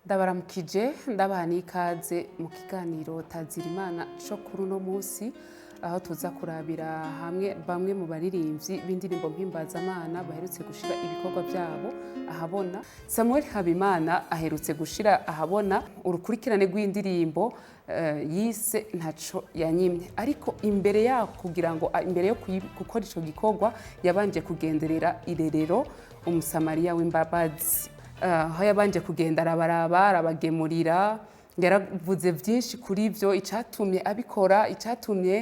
Ndabaramukije, ndabaha n'ikaze mu kiganiro Tazirimana co kuri uno munsi, aho tuza kurabira hamwe bamwe mu baririmbyi b'indirimbo mpimbazamana baherutse gushira ibikorwa vyabo ahabona. Samuel Habimana aherutse gushira ahabona urukurikirane rw'indirimbo yise "Ntaco Yanyimye", ariko imbere yaho, kugira ngo imbere yo gukora ico gikorwa, yabanje kugenderera irerero Umusamariya w'Imbabazi, aho yabanje kugenda arabaraba, arabagemurira. Yaravuze byinshi kuri byo, icyatumye abikora, icyatumye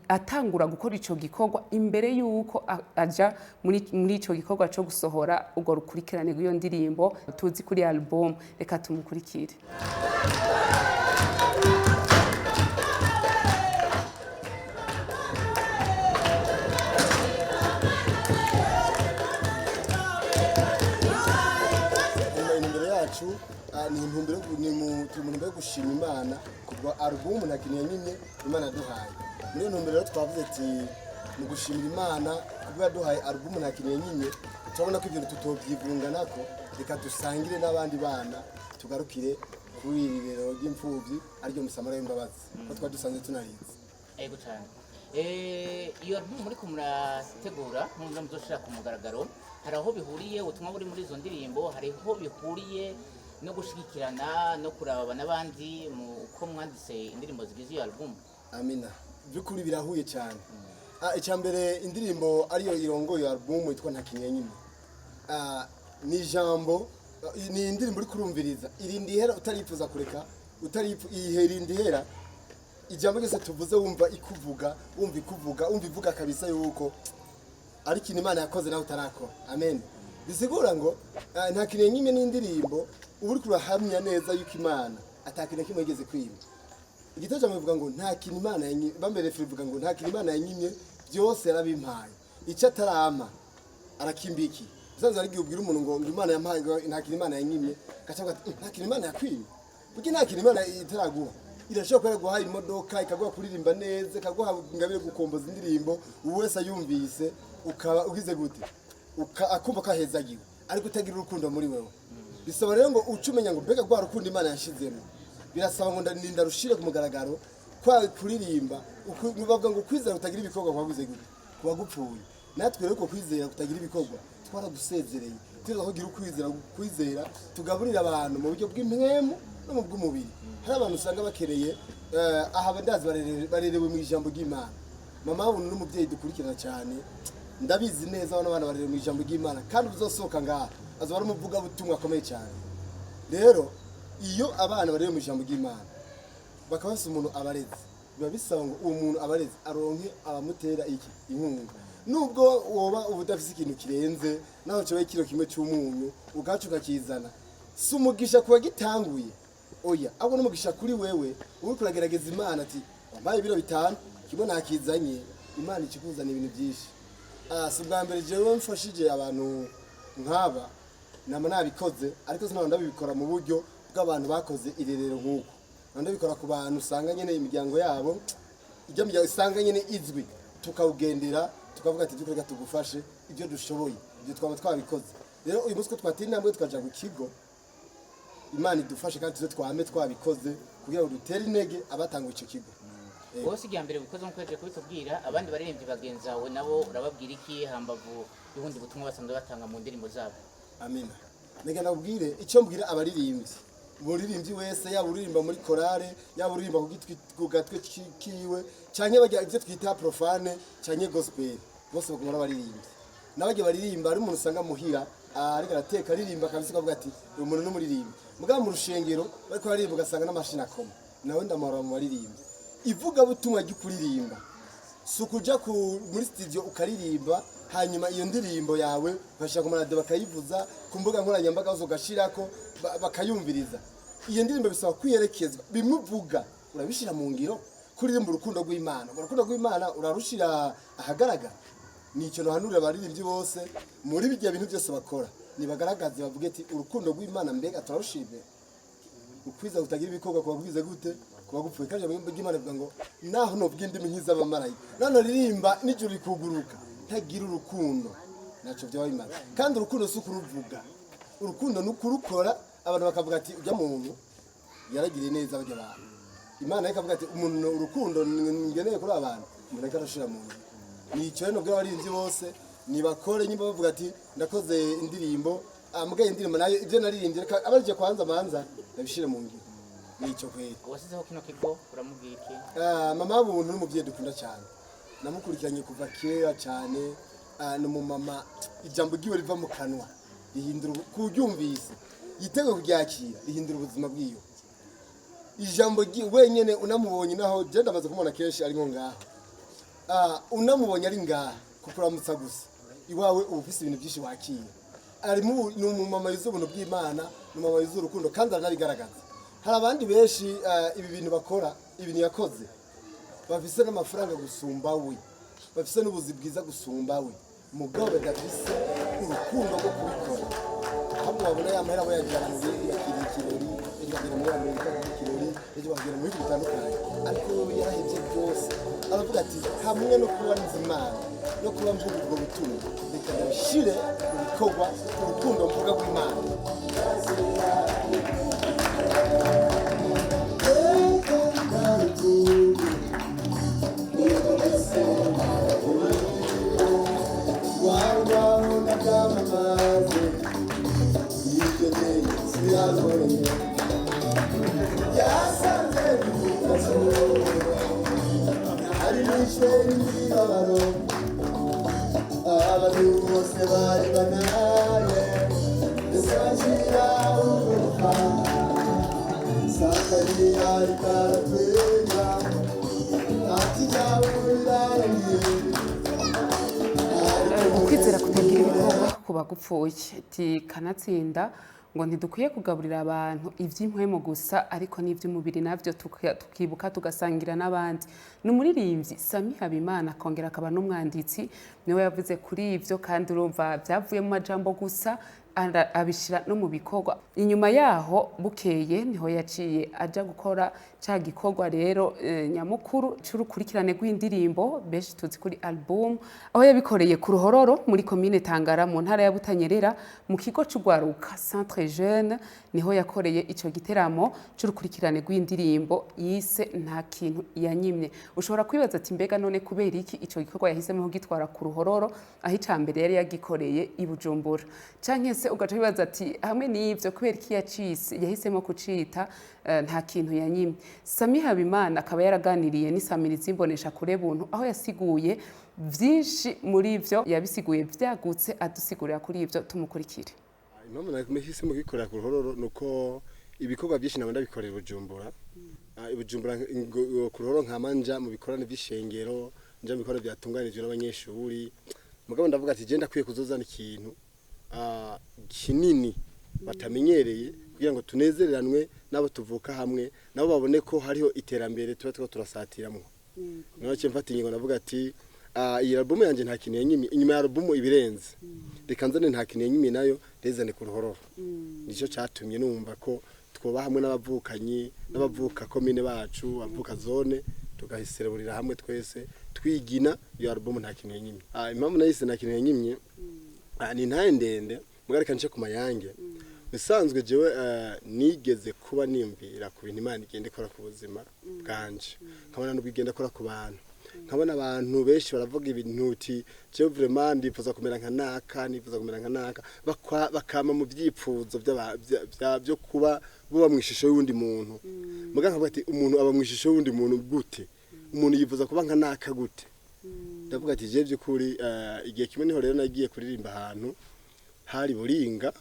atangura gukora ico gikorwa imbere y'uko aja muri ico gikorwa co gusohora urwo rukurikirane rw'iyo ndirimbo tuzi kuri album. Reka tumukurikire. Intumbero yacu ni intumbero ni mu turi mu ntumbero yo gushima Imana kubwa album "Nta Kintu Yanyimye" Imana yaduhaye. Muri iyo ntumbero rero twavuze ati mu gushimira Imana kubwo yaduhaye album "Nta Kintu Yanyimye", turabona ko ibintu tutobyivunganako, reka dusangire n'abandi bana, tugarukire kuri iri rerero ry'imfuvyi ariryo Musamara w'Imbabazi, ko twari dusanzwe tunarizi. Ego cyane. Iyo album muriko murategura nkumva muzoshira ku mugaragaro, hari aho bihuriye ubutumwa buri muri izo ndirimbo, hari aho bihuriye no gushigikirana no kuraba n'abandi mu uko mwanditse indirimbo zigize iyo album? Amina, by'ukuri birahuye cyane. Icya mbere, indirimbo ariyo irongoye album yitwa "Nta Kintu Yanyimye". Ni ijambo, ni indirimbo uri kurumviriza irindi ihera utarifuza kureka utarifu ihe irindi ihera. Ijambo ryose tuvuze wumva ikuvuga, wumva ikuvuga, wumva ivuga kabisa yuko ari ikintu Imana yakoze nawe utarakora. Amen. Bisigura ngo "Nta Kintu Yanyimye" n'indirimbo uba uriko urahamya neza yuko Imana atakintu na kimwe yigeze kwima. Igitabo cyawe bivuga ngo nta kintu Imana yanyimye, bambere bivuga ngo nta kintu Imana yanyimye, byose yarabimpaye, icyo atarampa arakimbiki. Usanzwe ari igihe ubwira umuntu ngo Imana yampaye, ngo nta kintu Imana yanyimye, gaca avuga ati: "Nta kintu Imana yakwimye?" Burya nta kintu Imana itaraguha. Irashobora kuba yaraguhaye imodoka, ikaguha kuririmba neza, ikaguha ingabire yo gukomboza indirimbo, ubu wese ayumvise ukaba ugize gute, akumva ko ahezagiwe, ariko utagira urukundo muri wewe. Bisaba rero ngo uce umenya ngo mbega rwa rukundo Imana yashizemo, birasaba ngo ndinda rushire ku mugaragaro kwa kuririmba. Bavuga ngo kwizera kutagira ibikorwa kwaguze gute? Kuba gupfuye. Natwe rero uko kwizera kutagira ibikorwa twaragusezereye, tuza kugira ukwizera, kwizera tugaburira abantu mu buryo bw'impwemu no mu bw'umubiri. Hari abantu usanga bakereye aha, ndazi barerewe mu ijambo ry'Imana. Mama wabo n'umubyeyi dukurikirana cyane, ndabizi neza bano bana barerewe mu ijambo ry'Imana, kandi uzosohoka ngaha azoba ari umuvugabutumwa akomeye cyane. Rero iyo abana barerewe mu ijambo ry'Imana bakaba bafise umuntu abareze, biba bisaba ngo uwo muntu abareze aronke abamutera iki? Inkunga. Nubwo woba uba udafise ikintu kirenze, naho coba ikiro kimwe c'umunyu, ugaca ukakizana, si umugisha ku wagitanguye, oya, ahubwo n'umugisha kuri wewe uriko uragerageza Imana ati wampaye ibiro 5, kimwe nakizanye, Imana ikikuzana ibintu byinshi. Si ubwa mbere jewe mfashije abantu nk'aba, nama nabikoze, ariko sinaba ndabikora mu buryo bw'abantu bakoze irerero nk'uko naba ndabikora ku bantu usanga nyene imiryango yabo, ijya miryango usanga nyene izwi, tukawugendera tukavuga ati reka tugufashe ibyo dushoboye. Ibyo twaba twabikoze. Rero uyu munsi ko twatera intambwe tukaja ku kigo, Imana idufashe kandi tuze twame twabikoze kugira ngo dutere intege abatanga ico kigo. Wowe si irya mbere wikoze nk'uko yaje kubitubwira. Abandi baririmbyi bagenzi bawe nabo urababwira iki hambavu y'ubundi butumwa basanzwe batanga mu ndirimbo zabo? Amina. Reka nakubwire icyo mbwira abaririmbyi. Umuririmbyi wese, yaba uririmba muri korale, yaba uririmba ku gitwi, ku gatwe kiwe, canke bajya ibyo twita profane canke gospel, bose baguma ari abaririmbyi. N'abajya baririmba ari umuntu usanga muhira ariko arateka aririmba kabisa, ukavuga ati uyu muntu n'umuririmbyi. Mugabo mu rushengero bariko baririmba ugasanga n'amashini akoma. Nawe ndamahora mu baririmbyi. Ivugabutumwa ryo kuririmba si ukuja muri studio ukaririmba, hanyuma iyo ndirimbo yawe ugashyira ku maradiyo bakayivuza, ku mbuga nkoranyambaga zose ugashirako bakayumviriza. Iyo ndirimbo bisaba kwiyerekezwa, bimwe uvuga urabishyira mu ngiro, kuririmba urukundo rw'Imana, urwo rukundo rw'Imana urarushira ahagaragara. Ni icyo nohanurira abaririmbyi bose muri bijya bintu byose bakora, nibagaragaze bavuge ati urukundo rw'Imana mbega turarushira imbere? Ukwiza kutagira ibikorwa kuba bwize gute? Kuba gupfuye. Kandi ijambo ry'Imana rivuga ngo naho novuga indimi nk'iz'abamarayika, naho naririmba n'ijuru rikuguruka, ntagira urukundo ntacyo byaba bimaze. Kandi urukundo si ukuruvuga, urukundo ni ukurukora. Abantu bakavuga ati ujya muntu yaragiriye neza bajya abantu. Imana ikavuga ati umuntu urukundo ngeneye kuri abantu, umuntu ariko arashira mu nzu. Ni icyo rero nubwira abaririmbyi bose, nibakore nyimba bavuga ati ndakoze indirimbo, mugaye indirimbo nayo ibyo naririmbye reka abarije kwanza manza ndabishire mu ngiro. Ni icyo kweri. Wasizeho kino kigo, uramubwira iki? Mama w'ubuntu n'umubyeyi dukunda cyane, namukurikiranye kuva kera cyane. Ni umumama ijambo ryiwe riva mu kanwa rihindura kuryumvise yiteguye kuryakira rihindura ubuzima bwiwe. Ijambo wenyene unamubonye, naho je ndamaze kumubona kenshi ari nko ngaha, unamubonye ari ngaha kukuramutsa gusa iwawe uba ufise ibintu byinshi wakira. Arimo ni umumama yuzuye ubuntu bw'Imana, ni umumama yuzuye urukundo kandi aranabigaragaza. Hari abandi benshi ibi bintu bakora, ibintu yakoze, bafise n'amafaranga gusumba we, bafise n'ubuzi bwiza gusumba we, mugabo badafise urukundo rwo kubikora. Ahubwo babona ya mahera bayajyana mu bindi, bakiriye ikirori ejo, bakagera muri Amerika bakora ikirori ejo, bakagera mu bihugu bitandukanye. Ariko we yarahevye byose, aravuga ati hamwe no kuba nzi Imana no kuba mvuga ubwo butumwa, reka ndabishire mu bikorwa urukundo mvuga rw'Imana. Abantu bose bari banaye ndetse bashyira urufa Satani ariko aratwenga ati jyawe birarangiye. Ukwizera kutagira ibikorwa kuba gupfuye. Ati kanatsinda ngo ntidukwiye kugaburira abantu iby'impwemu gusa, ariko n'iby'umubiri nabyo tukibuka tugasangira n'abandi. Ni umuririmbyi Sami Habimana, akongera akaba n'umwanditsi, niwe yavuze kuri ibyo. Kandi urumva byavuye mu majambo gusa, abishyira no mu bikorwa. Inyuma yaho bukeye niho yaciye aja gukora ca gikorwa rero nyamukuru c'urukurikirane rw'indirimbo benshi tuzi kuri album, aho yabikoreye ku Ruhororo muri komine Tangara mu ntara ya Butanyerera, mu kigo c'ugwaruka Centre Jeune, niho yakoreye ico giteramo c'urukurikirane rw'indirimbo yise Nta Kintu Yanyimye. Ushobora kwibaza ati mbega none kubera iki ico gikorwa yahisemo kugitwara ku Ruhororo, aho ica mbere yari yagikoreye i Bujumbura? Canke se ugaca wibaza ati hamwe n'ivyo, kubera iki yacise yahisemo kucita Nta Kintu Yanyimye? Sami Habimana akaba yaraganiriye n'isamirizi imbonesha kure buntu, aho yasiguye vyinshi muri ivyo, yabisiguye vyagutse, adusigurira kuri ivyo. Tumukurikire. Impamvu nahisemo kubikorera ku Ruhororo ni uko ibikorwa byinshi naba ndabikorera i Bujumbura. I Bujumbura ku Ruhororo nkama nja mu bikorane vy'ishengero, nja mu bikorane byatunganijwe n'abanyeshuri. Mugabo ndavuga ati je ndakwiye kuzozana ikintu kinini batamenyereye, kugira ngo tunezereranwe n'abo tuvuka hamwe, nabo babone ko hariho iterambere tuba turiko turasatiramwo. Naho cyo mfata ingingo, ndavuga ati iyi album yanje Nta Kintu Yanyimye, inyuma ya album ibirenze, reka nzane Nta Kintu Yanyimye nayo ndezane ku Ruhororo. Nicyo cyatumye numva ko twoba hamwe n'abavukanyi n'abavuka komine bacu, abavuka zone, tugahisereburira hamwe twese twigina iyo album Nta Kintu Yanyimye. Impamvu nayise Nta Kintu Yanyimye ni ntaye ndende, mugareka nce ku mayange. Bisanzwe jewe nigeze kuba niyumvira ku bintu Imana igenda ikora ku buzima bwanje, nkabona n'ubwo igenda ikora ku bantu, nkabona abantu benshi baravuga ibintu uti jewe vraiment ndifuza kumera nka naka, nifuza kumera nka naka, bakama mu vyipfuzo byo kuba buba mu ishusho y'uwundi muntu. Muga nkavuga ati umuntu aba mu ishusho y'uwundi muntu gute? Umuntu yifuza kuba nka naka gute? Ndavuga ati jewe by'ukuri igihe kimwe niho rero nagiye kuririmba ahantu hari Buringa,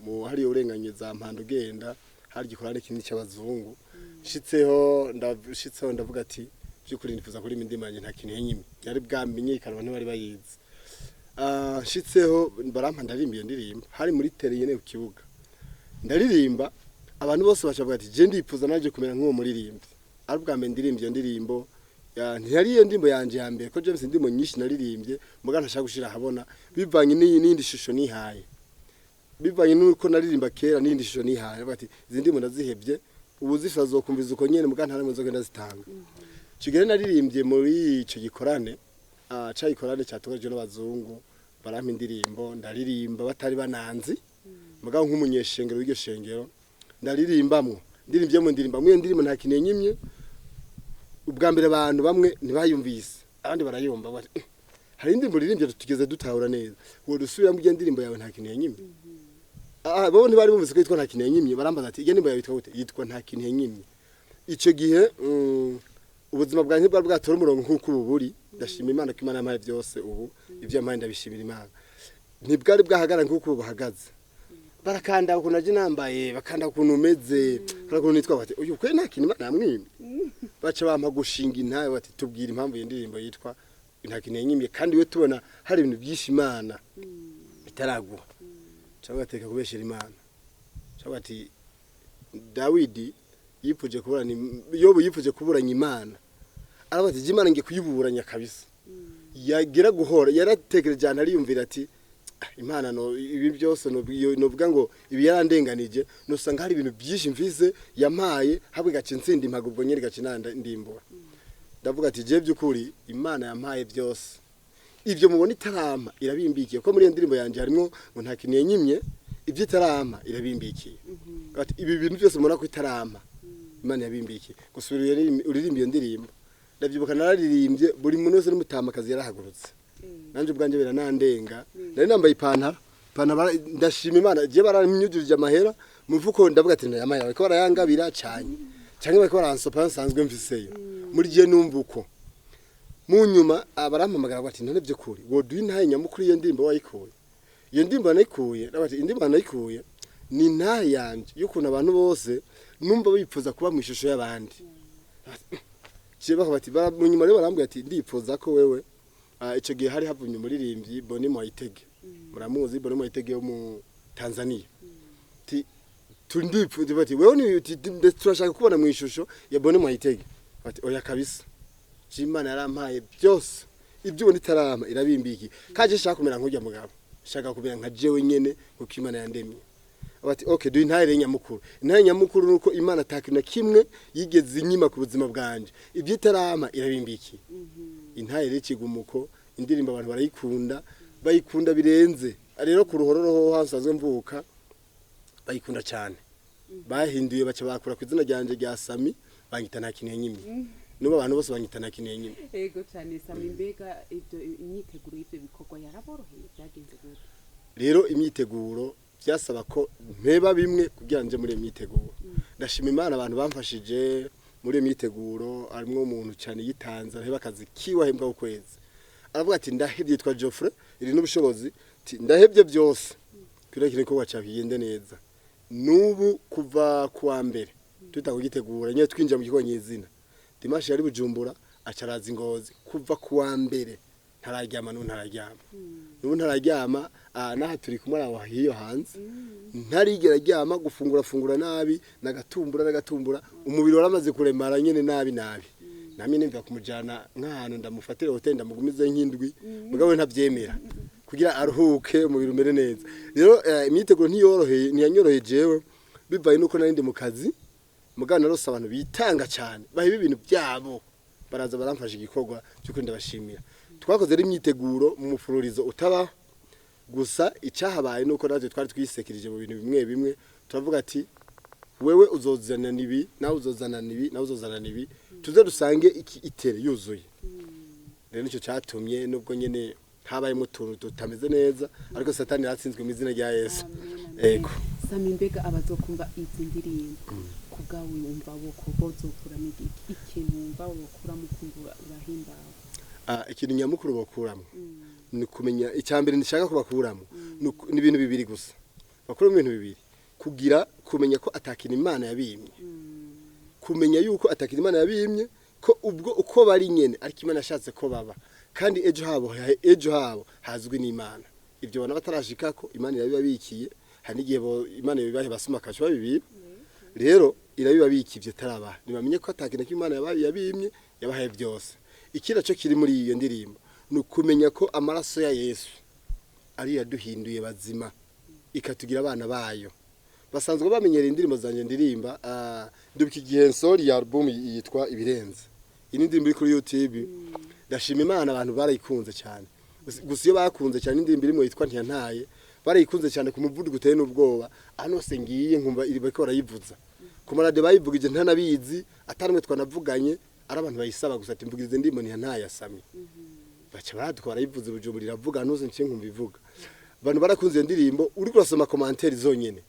mu hariyo urenganye za Mpanda ugenda, hari igikorane kinini cy'abazungu. Nshitseho ndashitseho ndavuga ati by'ukuri nifuza kuririmba indirimbo yanjye Nta Kintu Yanyimye. Yari bwamenyekana, abantu bari bayizi. Nshitseho barampa ndaririmba iyo ndirimbo, hari muri terrain nyene ku kibuga. Ndaririmba, abantu bose bacavuga ati je ndifuza naje kumera nk'uwo muririmbyi. Ari ubwa mbere ndirimba iyo ndirimbo ya, ntiyari iyo ndirimbo yanje ya mbere ko James indirimbo nyinshi naririmbye muga ntashaka gushira ahabona, bivanye n'iyindi shusho nihaye, bivanye n'uko naririmba kera n'iyindi shusho nihaye. Bavuga ati izi ndirimbo ndazihebye ubu, zifite azokumviza uko nyene, muga nta rimwe nzogenda zitanga. Kigali naririmbye muri ico gikorane, ca gikorane cyatunganijwe n'abazungu, barampa indirimbo ndaririmba batari bananzi. Mugabo nk'umunyeshengero w'iryo shengero ndaririmbamwo, ndirimbyemo, ndirimba mwe ndirimbo Nta Kintu Yanyimye. Ubwa mbere abantu bamwe ntibayumvise, abandi barayumva bati: "Eh, hari indirimbo uririmbye tugeze dutahura neza, wo dusubiramo iyo ndirimbo yawe Nta Kintu Yanyimye." Ah, bo ntibari bumvise ko yitwa Nta Kintu Yanyimye. Barambaza ati: "Iyo ndirimbo yawe yitwa gute?" "Yitwa Nta Kintu Yanyimye." Icyo gihe ubuzima bwanjye bwari bwatora umurongo nk'uko ubu buri. Ndashima Imana ko Imana yampaye byose ubu, ibyo yampaye ndabishimira Imana. Ntibwari bwahagarara nk'uko ubu buhagaze. Barakanda ukuntu naje nambaye, bakanda ukuntu umeze, bakanda ukuntu nitwa, bati: "Uyu kwe nta kintu Imana yamwimye." Baca bampa gushinga intahe, bati: "Tubwira impamvu iyo ndirimbo yitwa Nta Kintu Yanyimye, kandi we tubona hari ibintu byinshi Imana itaraguha." Cyangwa bateka kubeshera Imana, cyangwa bati Dawidi yipfuje kuburana, Yobu yipfuje kuburanya Imana, aravuga ati: "Imana ngiye kuyiburanya kabisa." Yagira guhora yaratekereje cyane, ariyumvira ati: "Ah, Imana no ibi byose no novuga ngo ibi yarandenganije, nusanga hari ibintu byinshi mvise yampaye, habwe gace nsinda impaga, ubwo nyine gace ndimbura." Ndavuga ati: "Je by'ukuri Imana yampaye byose, ibyo mubona itarampa irabimbikiye." Ko muri iyo ndirimbo yanjye harimo ngo nta kintu yanyimye, ibyo itarampa irabimbikiye. Ati: "Ibi bintu byose mubona ko itarampa, Imana yabimbikiye." Gusubira uririmba iyo ndirimbo, ndabyibuka nararirimbye, buri muntu wese n'umutamakazi yarahagurutse. Nanjye ubwanjye biranandenga. Nari nambaye ipantaro, ndashima Imana je baramyujurije amahera mu mufuko. Ndavuga ati: "Aya mahera bariko barayangabira cyane cyangwa bariko baransopa nsanzwe mviseyo muri je." Numva uko mu nyuma barampamagara bati: "None by'ukuri woduha intahe nyamukuru, iyo ndirimbo wayikuye?" Iyo ndirimbo nayikuye, bati indirimbo nayikuye ni intahe yanje y'ukuntu abantu bose numva bipfuza kuba mu ishusho y'abandi. Je bakavuga bati mu nyuma rero barambwira ati: "Ndipfuza ko wewe." Ico gihe hari havumye umuririmbyi Boni Mwaitege, muramuzi Boni Mwaitege wo mu Tanzania. Ti tundipfuza, bati: "Wewe ni turashaka kubona mu ishusho ya Boni Mwaitege." Bati: "Oya kabisa, Imana yarampaye byose, ibyo ubona itarampa irabimbikiye, kaje shaka kumera nk'urya mugabo, shaka kumera nka jewe nyene kuko Imana yandemye." Bati: "Okay, duhe intahe nyamukuru." Intahe nyamukuru nuko Imana atakintu na kimwe yigeze inyima ku buzima bwanje, ibyo itarampa irabimbikiye. Intahe rero ikigumuko, indirimbo abantu barayikunda, bayikunda birenze. Rero ku Ruhororo ho hasanzwe mvuka bayikunda cyane, bahinduye baca bakura ku izina ryanje rya Sami, banyita Nta Kintu Yanyimye. N'ubu abantu bose banyita Nta Kintu Yanyimye. Ego cyane, Sami. Mbega ibyo imyiteguro y'ibyo bikorwa yaraboroheye? Byagenze gute? Rero imyiteguro byasaba ko mpeba bimwe kugira nje muri iyo myiteguro. Ndashima Imana abantu bamfashije muri iyo myiteguro, harimo umuntu cyane yitanze araheba akazi kiwe, ahembwa ku kwezi, aravuga ati: "Ndahebye." Yitwa Geoffrey iri n'ubushobozi, ati: "Ndahebye byose kugira kino gikorwa cyawe kigende neza." N'ubu kuva kuwa mbere tuta kugitegura nyine, twinjira mu gikorwa nyezina, Dimanche yari Bujumbura, acaraza Ingozi. Kuva kuwa mbere ntararyama, n'ubu ntararyama, n'ubu ntararyama. N'aha turi kumwe aho hiyo hanze ntarigera aryama. Gufungura fungura nabi, nagatumbura nagatumbura, umubiri waramaze kuremara nyene nabi nabi. Namye nimva kumujana nk'ahantu ndamufatira hotel ndamugumize nk'indwi, mugabo we ntavyemera kugira aruhuke umubiri umere neza. Rero imyiteguro ntiyoroheye, ntiyanyoroheye jewe bivaye nuko nari ndi mu kazi, mugabo narose abantu bitanga cyane, baheba ibintu byabo baraza baramfasha igikorwa cy'uko ndabashimira. Twakoze rero imyiteguro mu mufururizo utabaho. Gusa icyahabaye nuko natwe twari twisekirije mu bintu bimwe bimwe, turavuga ati: "Wewe uzozana nibi, nawe uzozana nibi, nawe uzozana nibi, tuze dusange iki itere yuzuye." Rero nicyo cyatumye nubwo nyene habayemo utuntu tutameze neza, ariko Satani yaratsinzwe mu izina rya Yesu. Ego. Sami, mbega abazokumva izi ndirimbo ku bwawe wumva boko bozokuramo iki? Ikintu wumva bokuramo ukumva urahimbawe? Ikintu nyamukuru bakuramo ni kumenya, icya mbere nishaka kubakuramo ni ibintu bibiri gusa. Bakuramo ibintu bibiri: kugira kumenya ko atakintu Imana yabimye, kumenya yuko atakintu Imana yabimye, ko ubwo uko bari nyene ariko Imana yashatse ko baba, kandi ejo habo hazwi n'Imana. Ibyo bona batarashikako, Imana irabibabikiye. Hari n'igihe Imana ibibahe basuma akaca babibiba. Rero irabibabikiye, ibyo itarabaha. Ntibamenye ko atakintu Imana yabimye, yabahaye byose. Ikindi naco kiri muri iyo ndirimbo ni ukumenya ko amaraso ya Yesu ari yaduhinduye bazima, ikatugira abana bayo. Basanzwe bamenyereye indirimbo zanjye ndirimba. Ndibuka igihe nsori ya album yitwa Ibirenze, iyi ni indirimbo iri kuri YouTube. Ndashima Imana abantu barayikunze cyane. Gusa iyo bakunze cyane indirimbo irimo yitwa Ntiyantaye. Barayikunze cyane ku muvuduko uteye n'ubwoba. Ahantu hose ngiye nkumva iri bariko barayivuza ku maradiyo, bayivugije ntanabizi, atarimwe twanavuganye, ari abantu bayisaba gusa ati mvugirize indirimbo ntiyantayasamye. Baca baraduka barayivuza, Bujumbura iravuga, ahantu hose nciye nkumva ivuga. Abantu barakunze iyo ndirimbo. Uriko urasoma commentaires zonyene,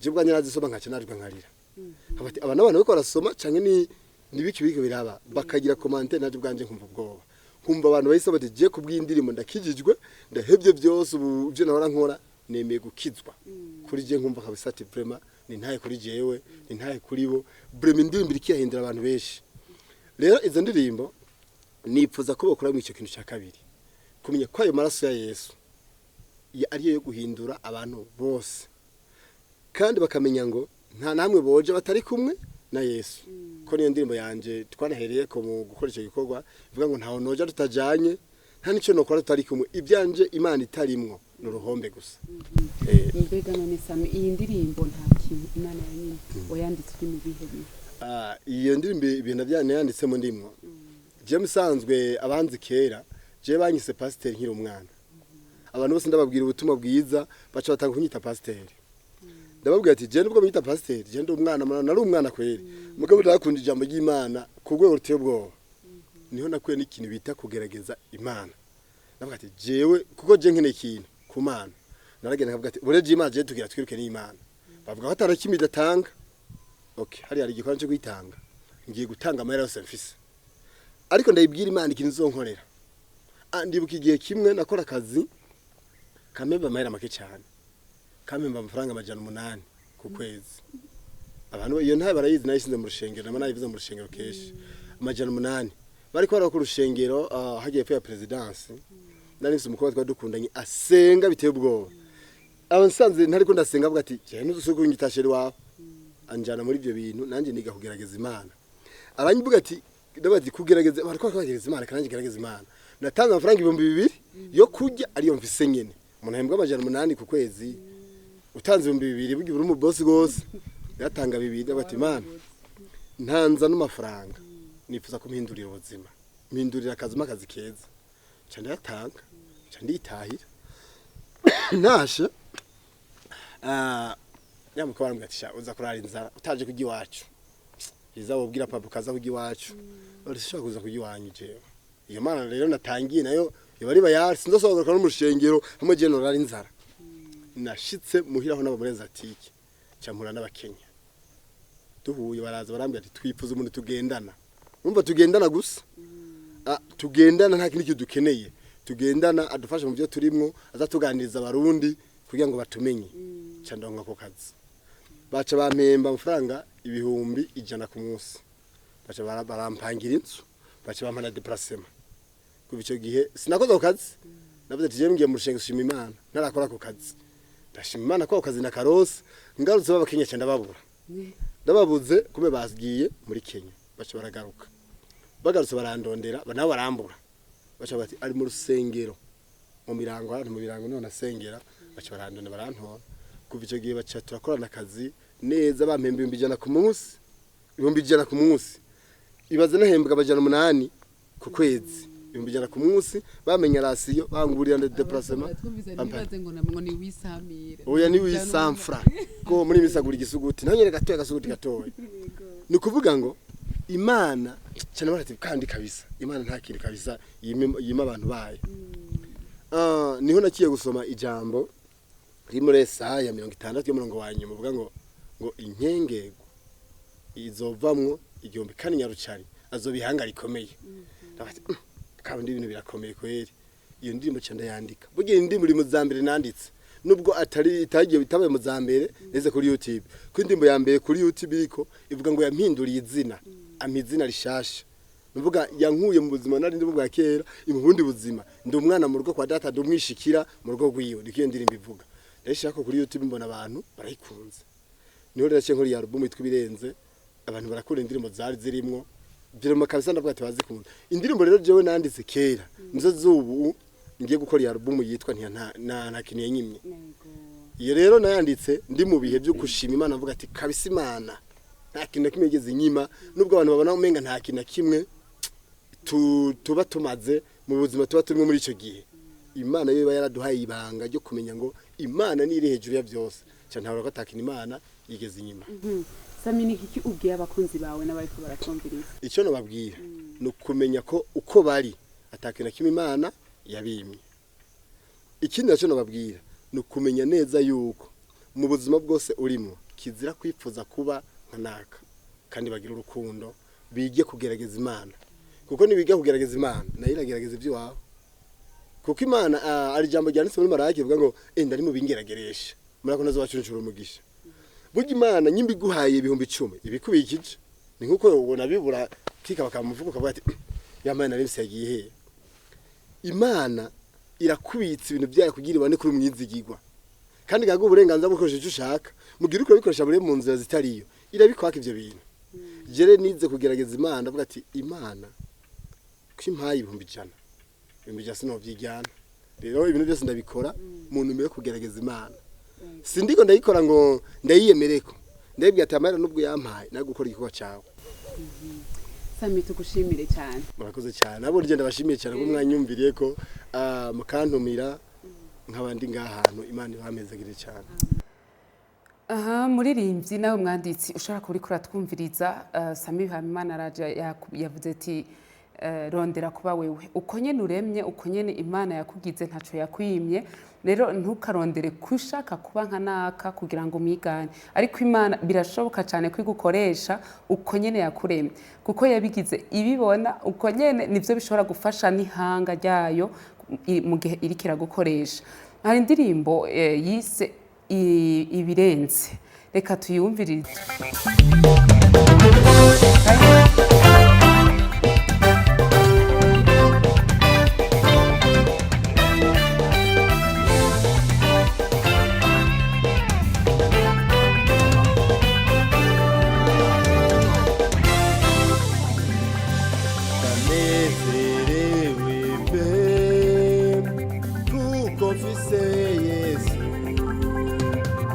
je ubwanjye nazisoma nkaca narirwa nkarira. Bati aba n'abantu bariko barasoma canke ni nibiki biriko biraba? Bakagira commentaire, naje ubwanje nkumva ubwoba, nkumva abantu bayisaba bati je kubw'indirimbo ndakijijwe, ndahevye byose, ubu ibyo nahora nkora nemeye gukizwa. Kuri je nkumva kabisa ati vraiment ni ntaye kuri jewe, ni ntaye kuri bo. Vraiment indirimbo iriko irahindura abantu benshi. Rero izo ndirimbo nipfuza ko bakora mu icyo kintu cya kabiri, kumenya ko ayo maraso ya Yesu ariyo yo guhindura abantu bose, kandi bakamenya ngo nta namwe boje batari kumwe na Yesu, ko niyo ndirimbo yanje twanahereye ko mu gukora icyo gikorwa ivuga ngo ntaho noja tutajanye, nta n'icyo nokora tutari kumwe, ibyanje Imana itarimwo ni uruhombe gusa. Mbega none Sami, iyi ndirimbo Nta Kintu Imana Yanyimye wayanditse uri mu bihe bihe? Ah, iyo ndirimbo ibintu yanditsemo ndimwo je musanzwe abanzi kera, je banyise pasiteri nkiri umwana. Abantu bose ndababwira ubutumwa bwiza baca batanga kunyita pasiteri. Ndababwira ati je nubwo mwita pasiteri, je ndi umwana, nari umwana kweri, mugabo ndakunda ijambo ry'Imana ku rwego ruteye ubwoba. Niho nakuye n'ikintu bita kugerageza Imana. Ndavuga ati jewe kuko je nkeneye ikintu ku Mana, naragenda nkavuga ati ubureje Imana, je tugira twiruke n'Imana. Bavuga ko atarakimi idatanga. Okay, hariya hari igikorwa cyo kwitanga, ngiye gutanga amahera yose mfise, ariko ndayibwira Imana ikintu izonkorera. Ah, ndibuka igihe kimwe nakora akazi kamemba amahera make cyane, kamemba amafaranga 800 ku kwezi. Abantu iyo ntayo barayizi, nayishinze mu rushengero, nama nayivuze mu rushengero kenshi. 800 bariko barakora urushengero, hagiye epfo ya présidence. Nari mfise umukobwa twari dukundanye asenga biteye ubwoba. Aba nsanze ntariko ndasenga, avuga ati jewe ntuzusubire kunyita chéri wawe. Anjana muri ibyo bintu, nanjye niga kugerageza Imana. Aranyivuga ati ndabazi kugerageza, bariko kugerageza Imana, kandi gerageza Imana. Natanze amafaranga 2000 yo kurya ariyo mfise nyene. Umuntu ahembwa 800 ku kwezi, utanze 2000 burya uri umubosi gose. Yatanga bibiri, ndavuga ati Imana, ntanza n'amafaranga, nifuza kumpindurira ubuzima, mpindurira akazi, mpa akazi keza. Nca ndayatanga, nca nditahira. Ntashe, nyamukobwa arambwira ati sha uza kurara inzara utaje kurya iwacu, iza wobwira papa ukaza kurya iwacu. Urashobora kuza kurya iwanyu. Jewe iyo Mana rero natangiye nayo iba ari bayari, sinzosohoka no mu rushengero hamwe je norara inzara. Nashitse muhiraho nabo muri Zatike, nca mpura n'Abakenya. Duhuye baraza barambwira ati twifuza umuntu tugendana. Urumva tugendana gusa, tugendana, nta kindi kintu dukeneye, tugendana, adufasha mu byo turimwo, azatuganiriza Abarundi kugira ngo batumenye. Nca ndonka ako kazi, baca bampemba amafaranga 100,000 ku munsi, baca barampangira inzu, baca bampa na déplacement. Kuva icyo gihe sinakoze ako kazi. Navuze ati jewe ngiye mu rushengo shima Imana, ntarakora ako kazi, ndashima Imana ko ako kazi nakarose. Ngarutse b'Abakenya cyane ndababura. Ndababuze, kumbe bagiye muri Kenya. Baca baragaruka, bagarutse barandondera, nabo barambura. Baca bati ari mu rusengero mu mirango, hano mu mirango niho nasengera. Baca barandondera, barantora. Kuva icyo gihe baca turakorana akazi neza, bampemba 100,000 ku munsi, 100,000 ku munsi. Ibaze, nahembwa 800 ku kwezi, 100,000 ku munsi, bamenya ration, bangurira na déplacement. Twumvise ntibaze ngo ni wisamire. Oya, ni wisamfra ko muri misagura igisuguti naho nyene gatoya, gasuguti gatoya. Ni ukuvuga ngo Imana cyane barati kandi kabisa Imana nta kintu kabisa yima abantu bayo. Ah, niho nakiye gusoma ijambo riri muri Esaya 60 y'umurongo wa nyuma, uvuga ngo inkengego izovamwo igihumbi, kandi nyarucari azoba ihanga rikomeye. Ndavuga ati, "Kandi ibintu birakomeye kweri." Iyo ndirimbo nca ndayandika. Burya iyi ndirimbo iri mu za mbere nanditse, nubwo atari itagiye bitabaye mu za mbere neze kuri YouTube, ko indirimbo ya mbere kuri YouTube iriko ivuga ngo yampinduriye izina, ampa izina rishasha. Nuvuga yankuye mu buzima nari ndi bwa kera mu bundi buzima, ndi umwana mu rugo kwa data, ndi umwishikira mu rugo rwiwe. Niko iyo ndirimbo ivuga. Ndayishaka kuri YouTube, mbona abantu barayikunze. Niho rero naciye nkora iyi album yitwa Ibirenze. Abantu barakunda indirimbo zari zirimwo birimo kabisa. Ndavuga ati bazikunda indirimbo rero jewe nanditse kera, nizo zubu ngiye gukora iyi album yitwa Nta Kintu Yanyimye. Iyo rero nayanditse ndi mu bihe byo gushima Imana, mvuga ati kabisa Imana nta kintu na kimwe yigeze inyima, nubwo abantu babona umenga nta kintu na kimwe tuba tumaze mu buzima tuba turimo muri icyo gihe. Imana yo iba yaraduhaye ibanga ryo kumenya ngo Imana ni iri hejuru ya byose, cyane ntabwo atakina Imana yigeze inyuma. Sami, ni iki ubwiye abakunzi bawe n'abariko baratwumviriza? Icyo nababwira ni ukumenya ko uko bari atakintu na kimwe Imana yabimye. Ikindi nacyo nababwira ni ukumenya neza yuko mu buzima bwose urimo kizira kwifuza kuba nka naka, kandi bagira urukundo, bige kugerageza Imana, kuko nibiga kugerageza Imana, nayo iragerageza iby'iwawe, kuko Imana ari ijambo ryanditse muri Maraki rivuga ngo enda ari mu bingerageresha murako nazo bacuncura umugisha. Burya Imana nyimba iguhaye 10,000 ibikubikije, ni nkuko ubona bibura kika bakamuvuga ukavuga ati ya mana nari yagiye he. Imana irakubitsa ibintu byayo kugira ibone kuri umwizigirwa, kandi gaga uburenganzira bwo gukoresha icyo ushaka, mugira uko bikoresha muri mu nzira zitariyo, irabikwaka ivyo bintu. Jere nize kugerageza Imana, ndavuga ati Imana ko impaye 100,000, 100,000 sinovyijyana. Rero ibintu byose ndabikora mu ntumbero yo kugerageza Imana. Sindiko ndayikora ngo ndayiyemereko, ndayibwira ati amahera nubwo yampaye nawe gukora igikorwa cyawe. Sami, tugushimire cyane. Murakoze cyane, abo ngenda ndabashimiye cyane ko mwanyumviriye ko mukantumira nk'abandi ngahantu. Imana ibamezagire cyane. Aha muririmbyi nawe mwanditsi ushobora kuba uriko uratwumviriza, Sami Habimana araje yavuze ati rondera kuba wewe uko nyene uremye, uko nyene Imana yakugize, ntaco yakwimye. Rero ntukarondere kushaka kuba nka naka kugira ngo umwigane, ariko Imana birashoboka cyane ko igukoresha uko nyene yakuremye, kuko yabigize ibibona uko nyene nivyo bishobora gufasha n'ihanga ryayo mu gihe iriko iragukoresha. Hari indirimbo yise ibirenze, reka tuyumvirize. Ndanezerewe pe kuko mfise Yesu,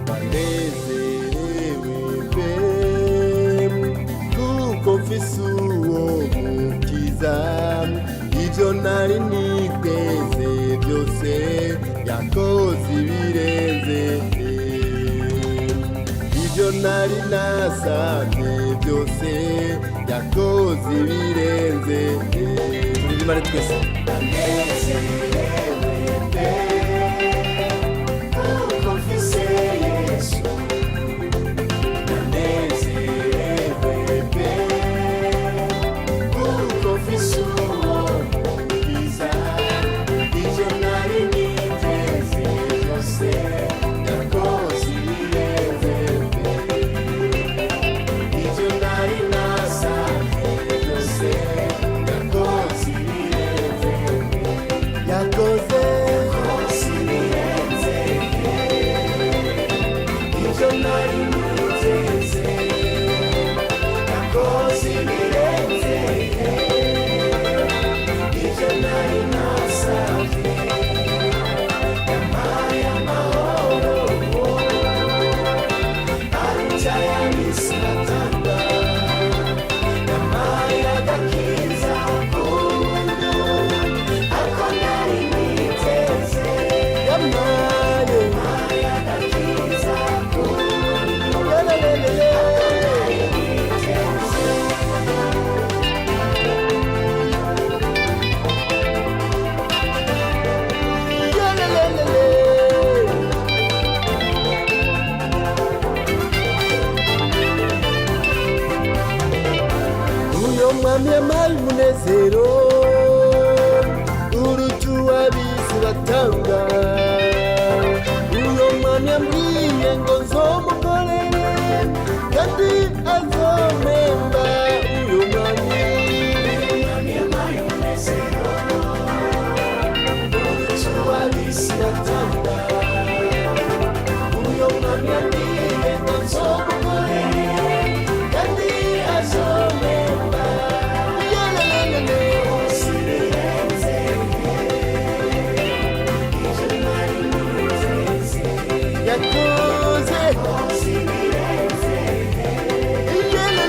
ndanezerewe pe kuko mfise uwo mukiza. Ibyo nari niteze byose yakoze ibirenze, ibyo nari nasabye byose yakoze ibirenze. Turirimane twese. Ndanezerewe pe kuko mfise Yesu, ndanezerewe pe kuko mfise uwo mukiza. Ibyo nari niteze byose yakoze ibirenze pe, ibyo nari nasabye byose yakoze ibirenze pe, yakoze ibirenze pe, ibyo nari niteze yakoze ibirenze pe, ibyo nari nasabye yampaye amahoro aruta ay'ab'isi batanga, yampaye agakiza k'ubuntu ako nari niteze, yampaye agakiza k'ubuntu ako nari niteze. Uyo mwami yampaye umunezero uruta uw'ab'isi batanga, uyo mwami yambwiye ngo nzomukorere kandi azompemba. Uyo mwami yampaye umunezero uruta uw'ab'isi batanga, uyo mwami yambwiye ngo nzomukorere kandi azompemba. Yelelelele. Yakoze. Yelelelele.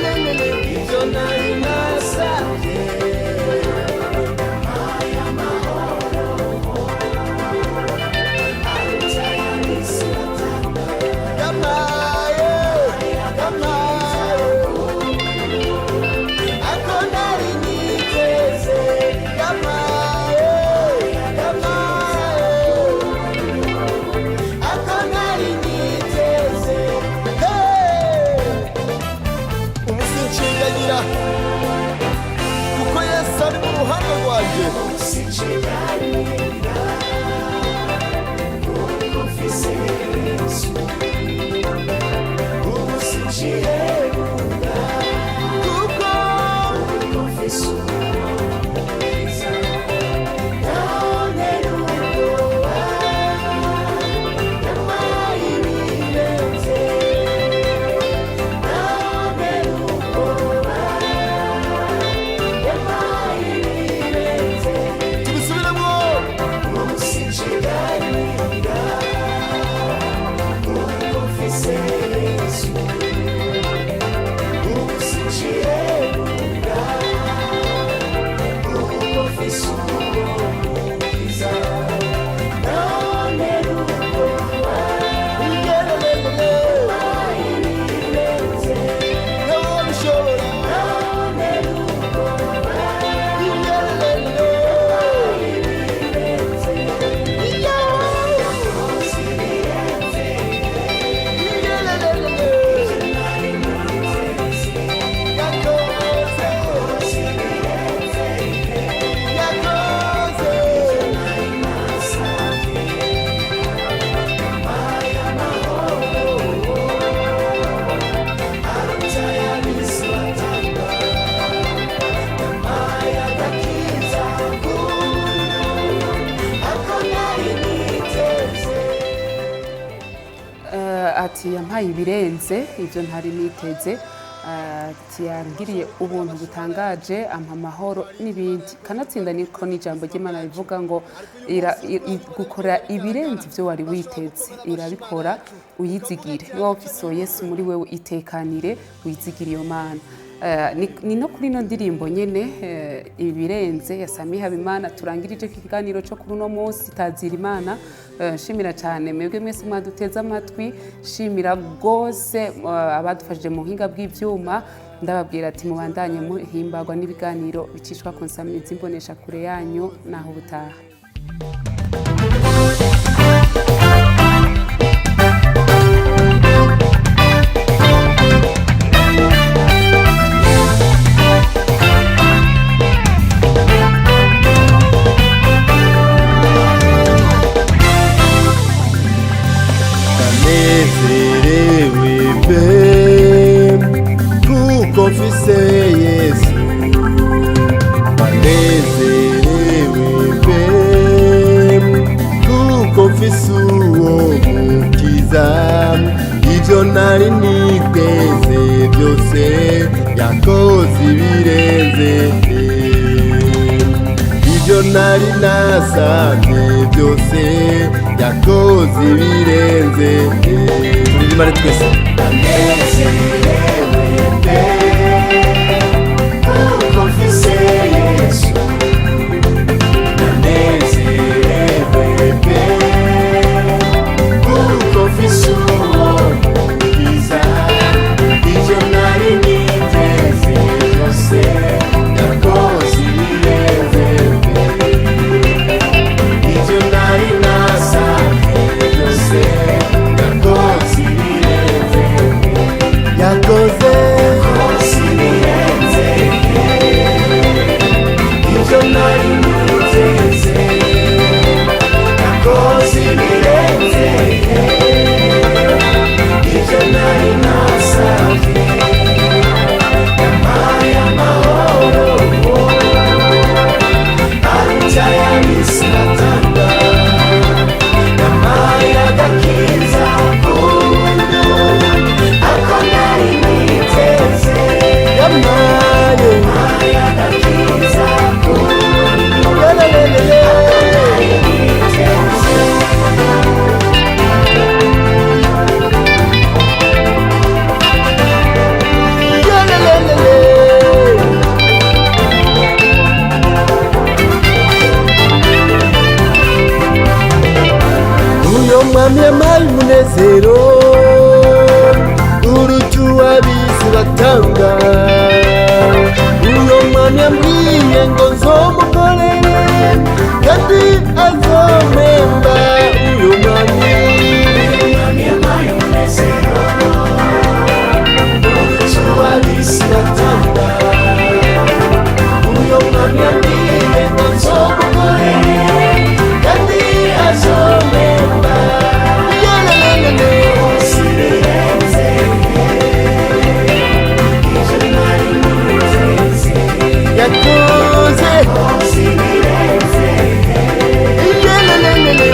Yampaye ibirenze ibyo ntari niteze. Ati yangiriye ubuntu butangaje, ampa amahoro n'ibindi. Kanatsinda niko n'ijambo ry'Imana rivuga ngo gukora ibirenze ibyo wari witeze, irabikora, uyizigire. Niba ufise uwo Yesu muri wewe, itekanire, wizigire iyo Mana. Ni no kuri ino ndirimbo nyene, ibirenze ya Sami Habimana, turangirije iki kiganiro cyo kuri uno munsi Tazira Imana. Nshimira cyane mwebwe mwese mwaduteze amatwi, shimira rwose abadufashije mu buhinga bw'ivyuma. Ndababwira ati mubandanye muhimbagwa n'ibiganiro bicishwa ku nsamizi imbonesha kure yanyu. Naho ubutaha. Ndanezerewe pe kuko mfise Yesu, ndanezerewe pe kuko mfise uwo mukiza. Ibyo nari niteze byose yakoze ibirenze, ibyo nari nasabye byose yakoze ibirenze. Turirimane twese. Ndanezerewe pe kuko mfise Yesu, ndanezerewe pe kuko mfise uwo mukiza. Ibyo nari niteze byose yakoze ibirenze pe, ibyo nari nasabye byose yakoze ibirenze, yakoze ibirenze ibyo nari niteze, yakoze ibirenze ibyo nari nasabye, yampaye amahoro aruta ay'ab'isi batanga, yampaye agakiza k'ubuntu ako nari niteze, yampaye agakiza k'ubuntu ako nari niteze. Uyo mwami yampaye umunezero uruta uw'ab'isi batanga. Uyo mwami yambwiye ngo nzomukorere kandi azompemba. Uyo mwami yampaye umunezero uruta uw'ab'isi batanga. Uyo mwami yambwiye ngo nzomukorere kandi azompemba. Yelelelele. Yakoze. Yelelelele.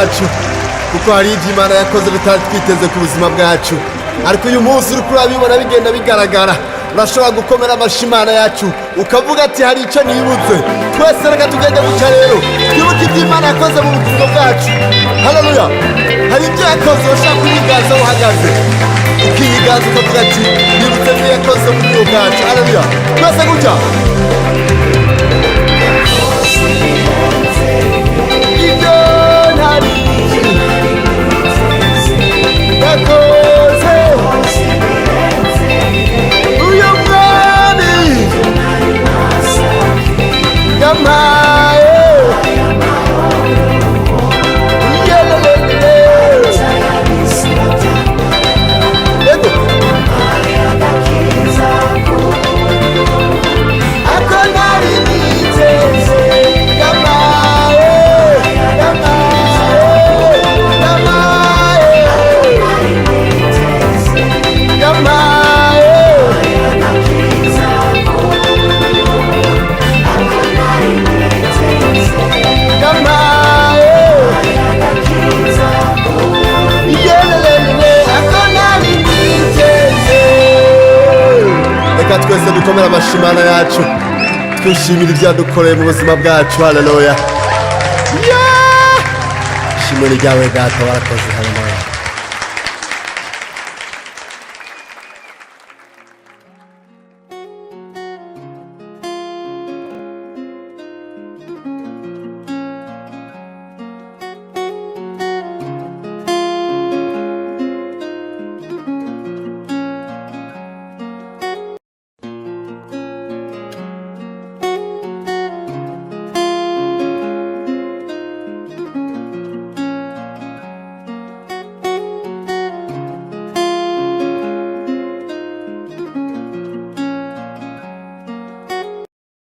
yacu, kuko hari ibyo Imana yakoze tutari twiteze ku buzima bwacu. Ariko uyu munsi uri kurabibona bigenda bigaragara, urashobora gukomera amashyi Imana yacu, ukavuga ati: "Hari icyo nibutse." Twese reka tugende guca rero twibuke ibyo Imana yakoze mu bugingo bwacu. Haleluya! Hari ibyo yakoze, urashobora kuyigaza uhagaze, ukiyigaza ukavuga ati: "Nibutse ibyo yakoze mu bugingo bwacu." Haleluya! Twese gutya: ibyo ntari yakoze uyu mwami yampaye, yelelele. Ego. Ako nari niteze yampaye, yampaye, yampaye, yampaye. Yampaye, yelelele, ako nari niteze. Reka twese dukomere amashyi Imana yacu, twishimira ibyo yadukoreye mu buzima bwacu. Haleluya! Ishimwe ni ryawe, Data, warakoze. Haleluya!